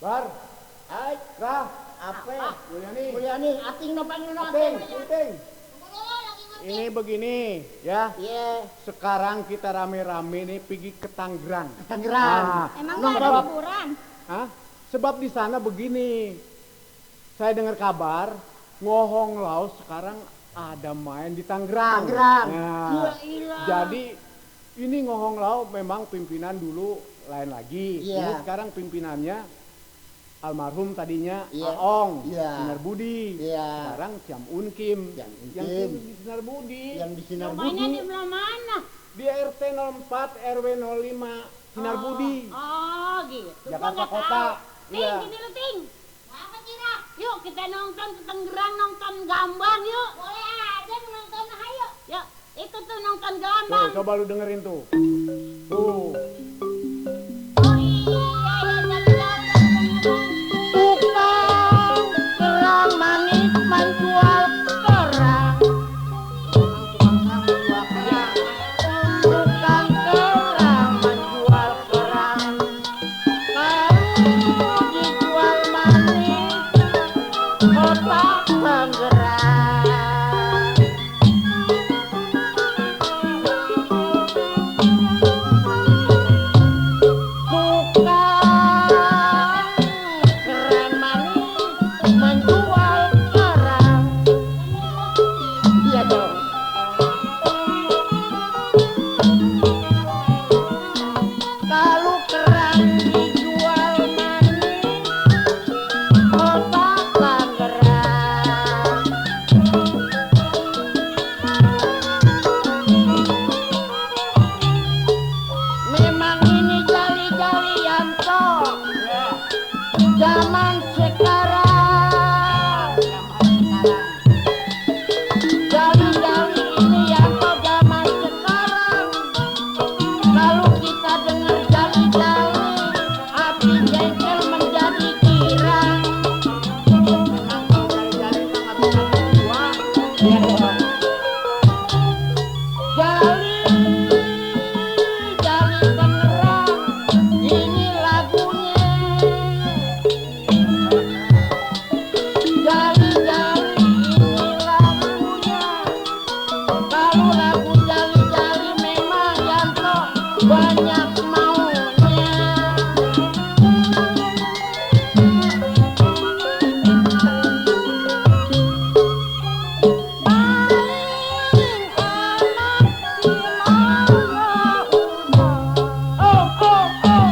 Bar, Ay, Rah, apa? Mulyani. Mulyani, ating no panggil Penting, ating. penting. Ini begini ya. Iya, Sekarang kita rame-rame nih pergi ke Tangerang. Tangerang. Ah, Emang Nong nggak ada sebab- liburan? Hah? Sebab di sana begini. Saya dengar kabar Ngohong Laos sekarang ada main di Tangerang. Tangerang. Nah, Iya, ilah. jadi ini Ngohong Laos memang pimpinan dulu lain lagi. Iya. Ini sekarang pimpinannya almarhum tadinya Iya. Aong, Iya. Sinar Budi. Iya. Sekarang Ciam Un Kim. Ciam Un Yang Kim. di Sinar Budi. Yang di Sinar Rumahnya di Budi. belah mana? Di RT 04 RW 05 Sinar Budi. Oh gitu. Jakarta Gua nggak Kota. tahu. Ting, Iya. gini lu Ting. Apa Cira? Yuk kita nonton ke Tangerang, nonton gambang yuk. Boleh aja nonton, ayo. Yuk, itu tuh nonton Tuh, gambang. coba lu dengerin tuh. Tuh. Oh iya, ya jalan-jalan. Tukang kerang manis menjual kerang. Tukang kerang menjual kerang. Kalau dijual manis, kota Tangerang. Tukang kerang manis menjual kerang. Iya dong. Kalau kerang dijual manis, kota Tangerang. Memang ini jali-jalian toh. Zaman sekarang. Jali-jali ini ya toh zaman sekarang. Kalau kita dengar jali-jali, hati jengkel menjadi girang. Memang jali-jali nggak bisa dijual. Ya dong. Jali, jali Tangerang, ini lagunya. Jali-jali ini lagunya. Kalau lagu jali-jali memang Yanto banyak maunya. Paling enak di Mangga Udang. Oh, oh, oh.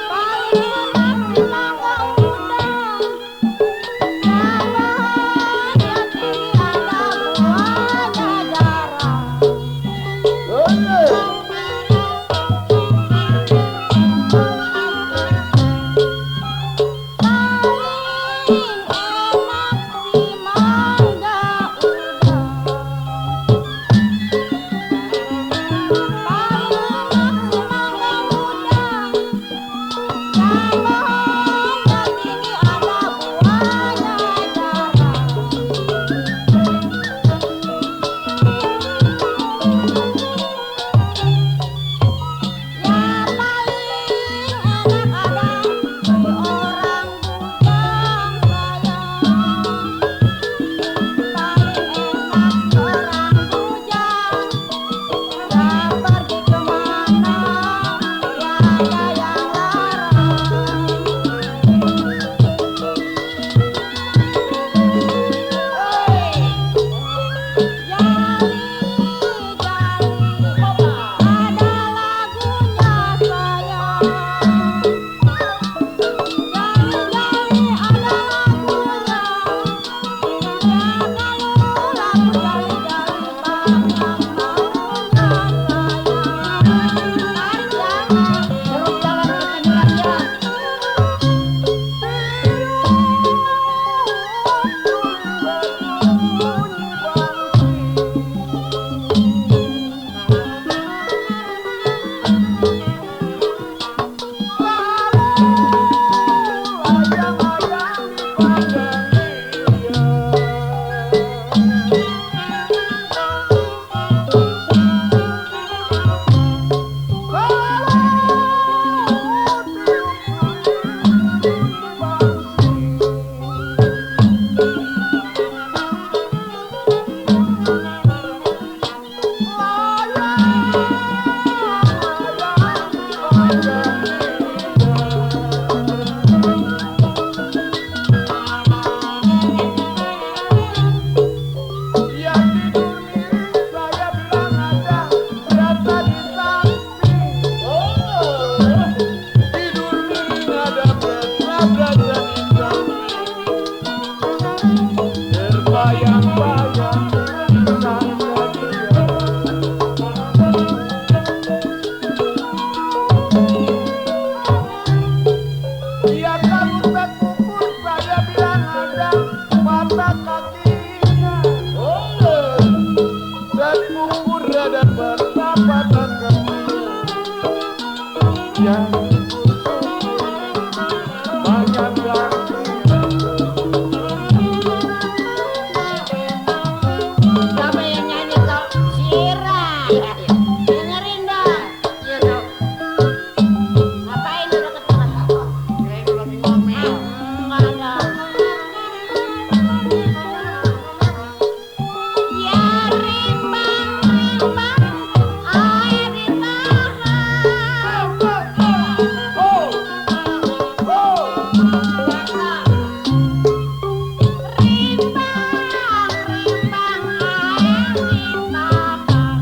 Paling enak di Mangga Udang. Namanya tinggi ada buahnya jarang. pura dan pendapatan kamu yang banyak lagi. Siapa yang nyanyi kok? Sira. Dengerin dong. Iya dong. Ngapain lu deket dengan aku? Kirain lu lagi ngomel. Enggak ada. Ya rimbang, rimbang, air ditahan. Oh, oh. Rimbang, rimbang, air ditahan.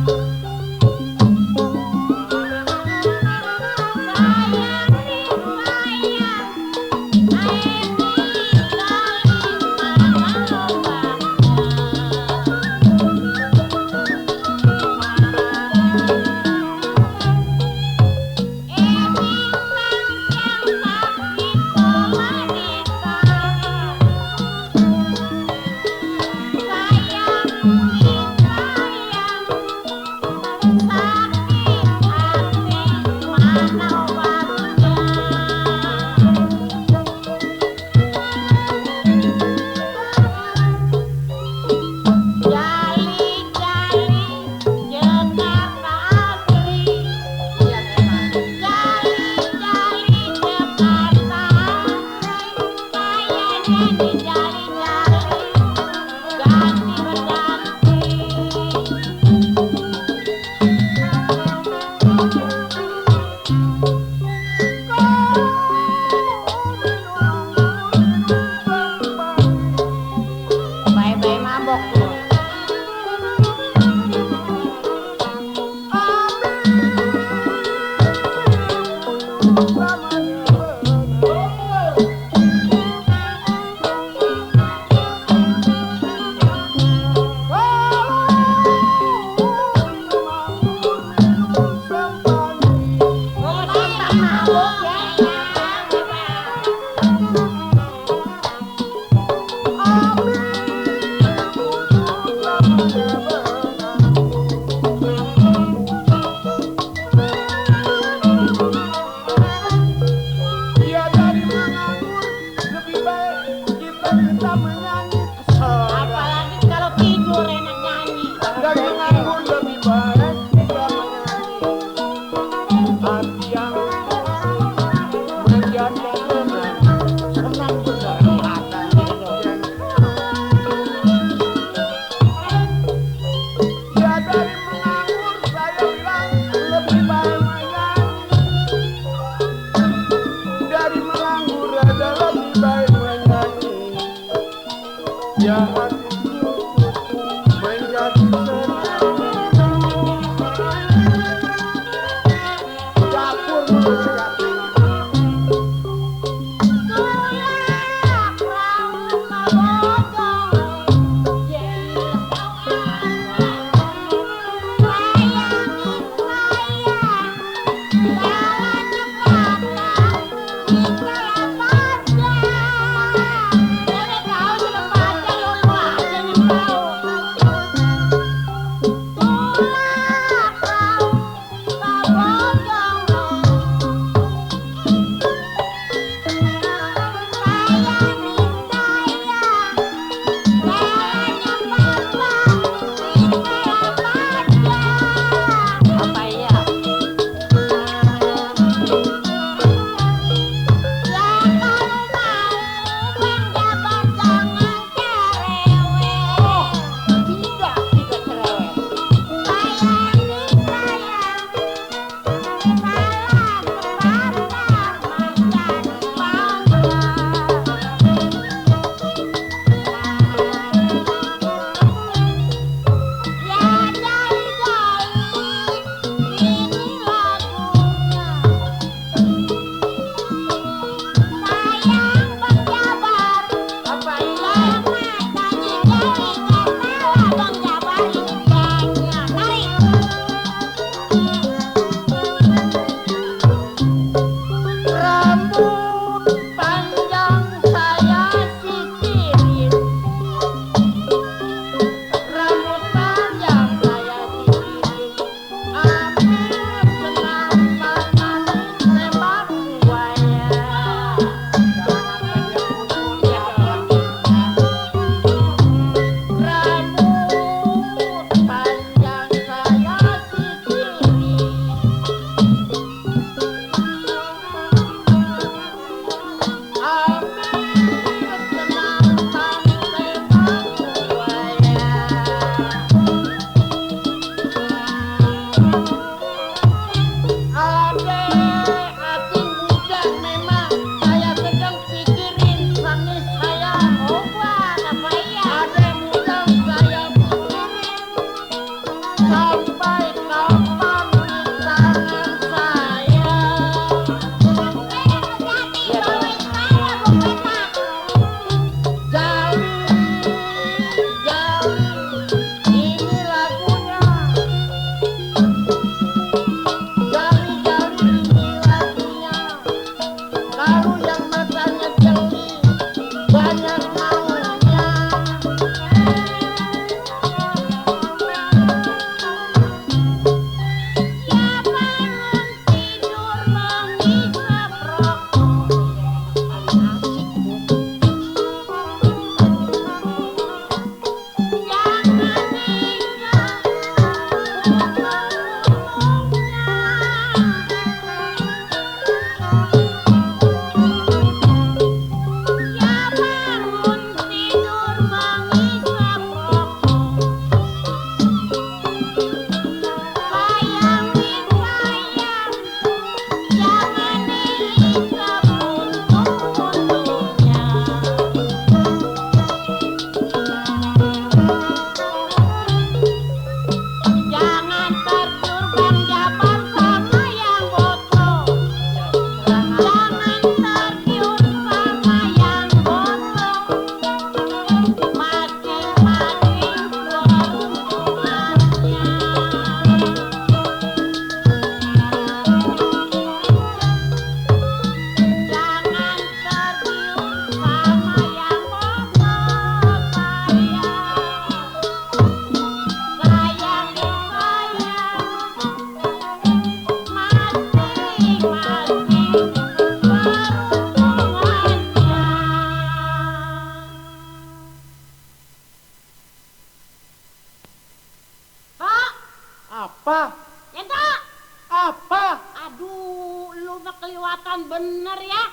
Kenapa? Aduh, lu mah kelewatan bener ya.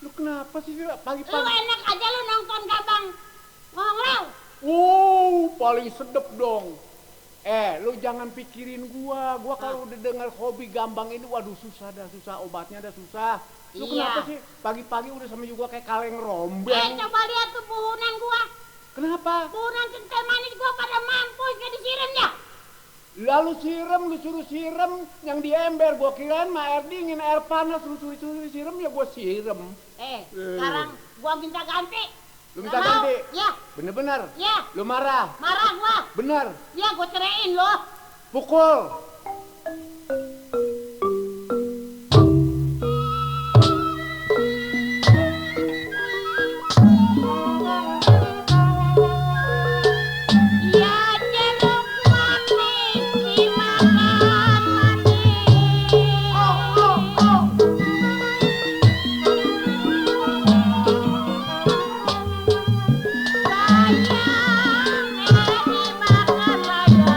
Lu kenapa sih Lu pagi-pagi? enak aja lu nonton Gabang Ngonglau. Paling sedep dong. Lu jangan pikirin gua. Gua kalau udah dengar hobi gambang ini, waduh susah obatnya dah susah. Lu Iya. kenapa sih pagi-pagi udah sama juga kayak kaleng rombeng? Coba lihat tuh puhunan gua. Kenapa? Puhunan centel manis gua pada mampus ke disiram ya. Lalu lu suruh siram yang di ember. Gua kirain mah air dingin, air panas, lu suruh siram ya gua siram. Sekarang gua minta ganti. Lu minta Nggak mau? ganti? Ya, Bener-bener? ya. Lu marah? Marah gua. Bener? Ya, gua ceraiin lo. Pukul! Ya jeruk manis dimakan manis. Sayang dimakan lada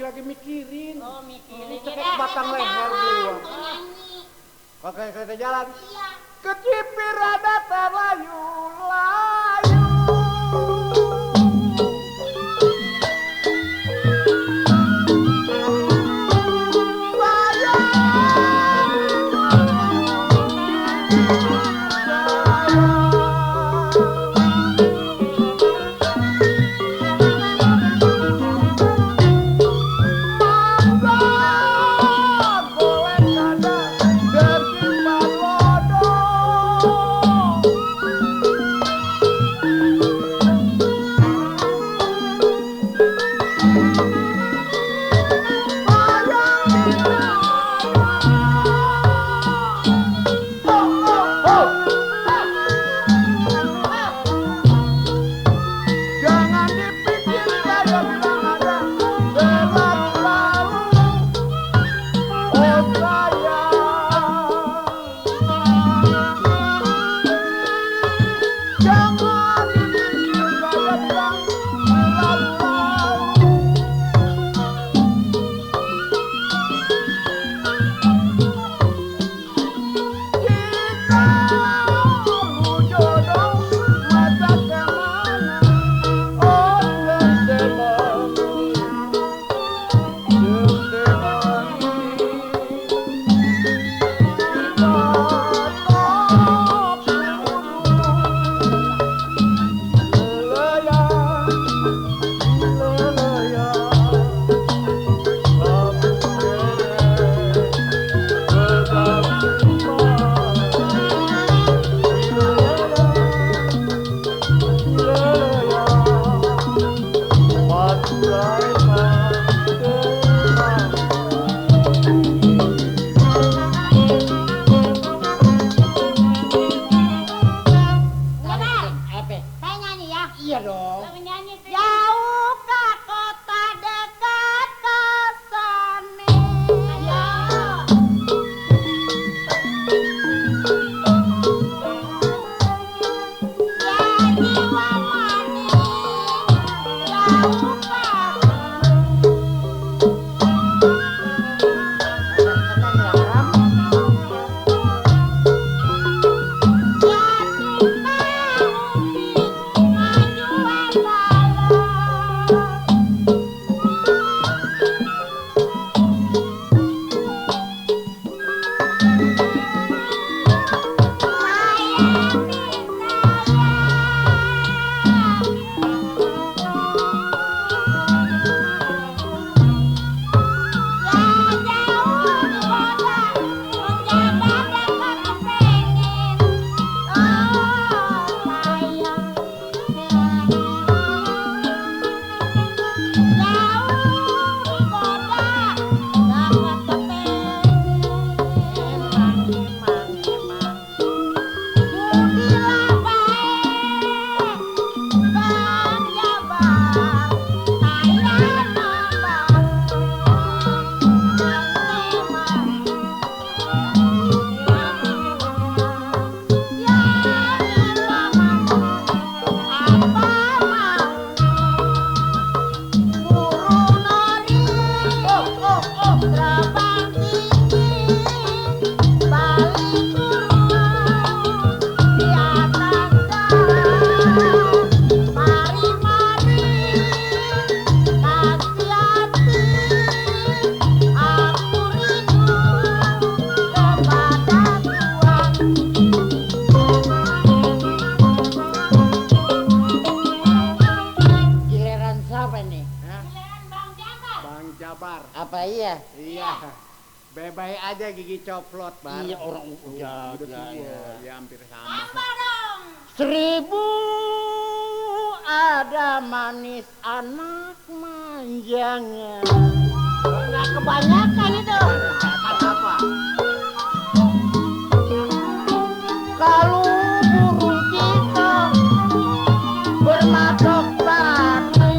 lagi mikirin. Oh, mikirin. Cekek batang leher gua. Pakai kereta jalan. Iya. Kecipir ada terlayu. Iya. Bye-bye aja gigi coplot, Bar. Iya orang udah tua. ya. Ya hampir sama. Tambah dong. 1000 ada manis anak manjanya. Enggak kebanyakan itu. Apa? Kalau burung kita bermatok tani,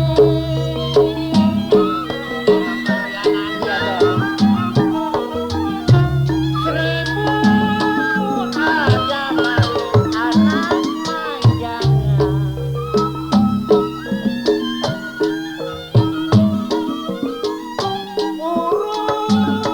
iya dong. 1000 ada manis anak manjanya. Burung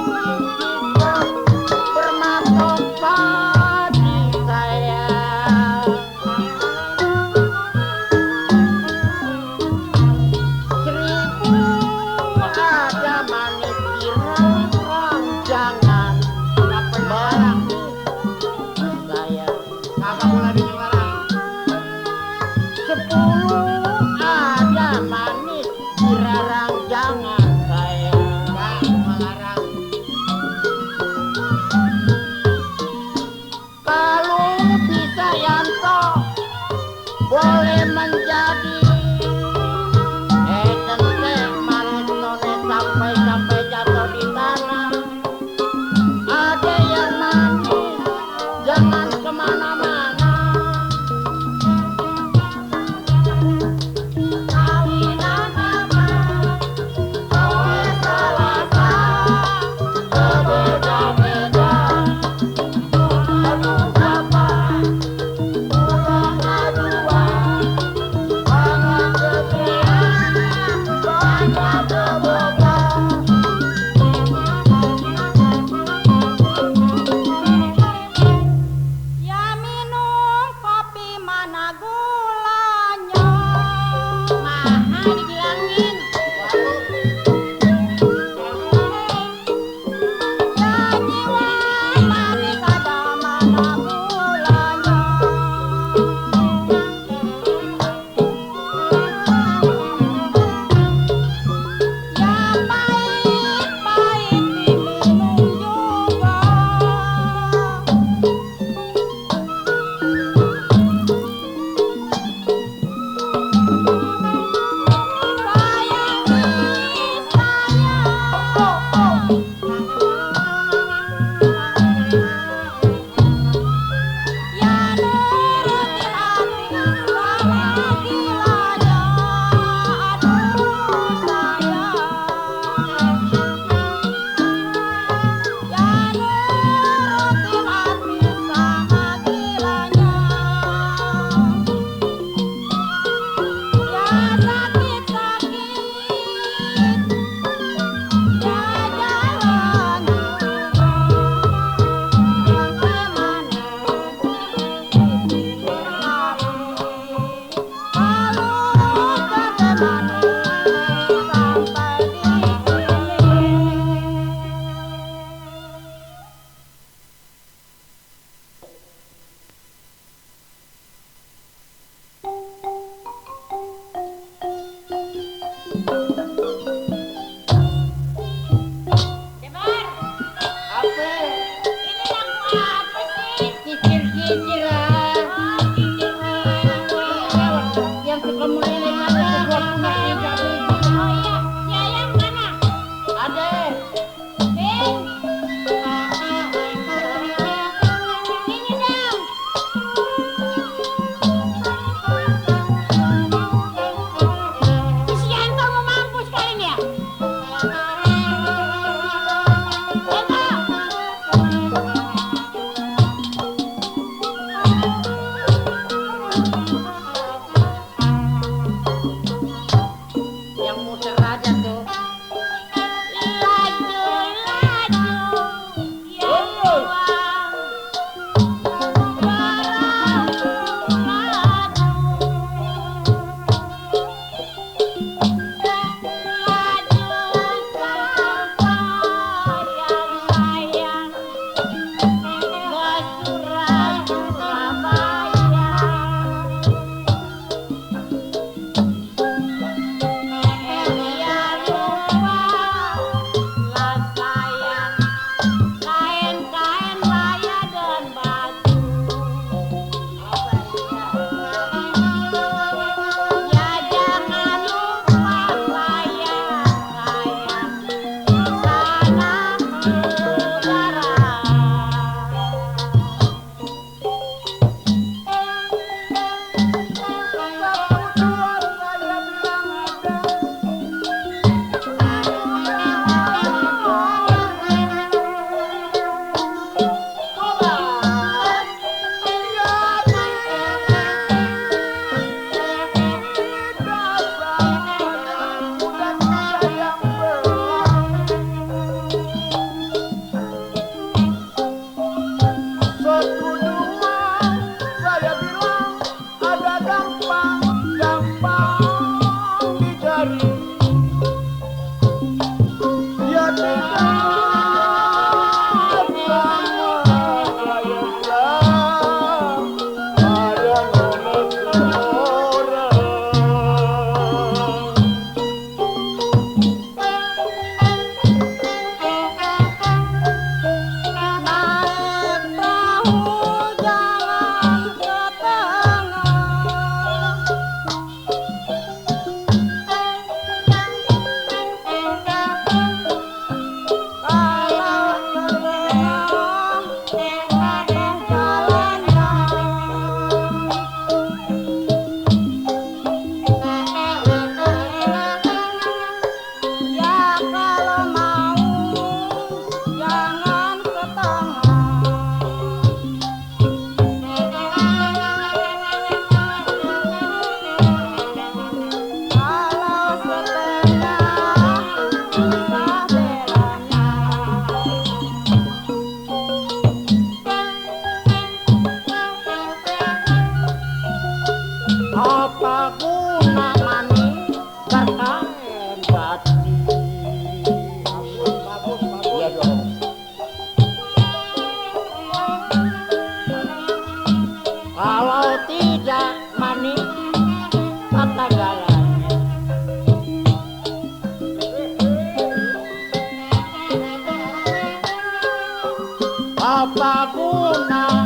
Apa guna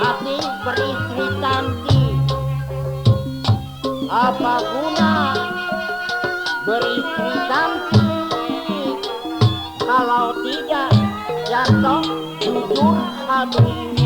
hati beristri cantik? Apa guna beristri cantik kalau tidak jatuh jujur hati?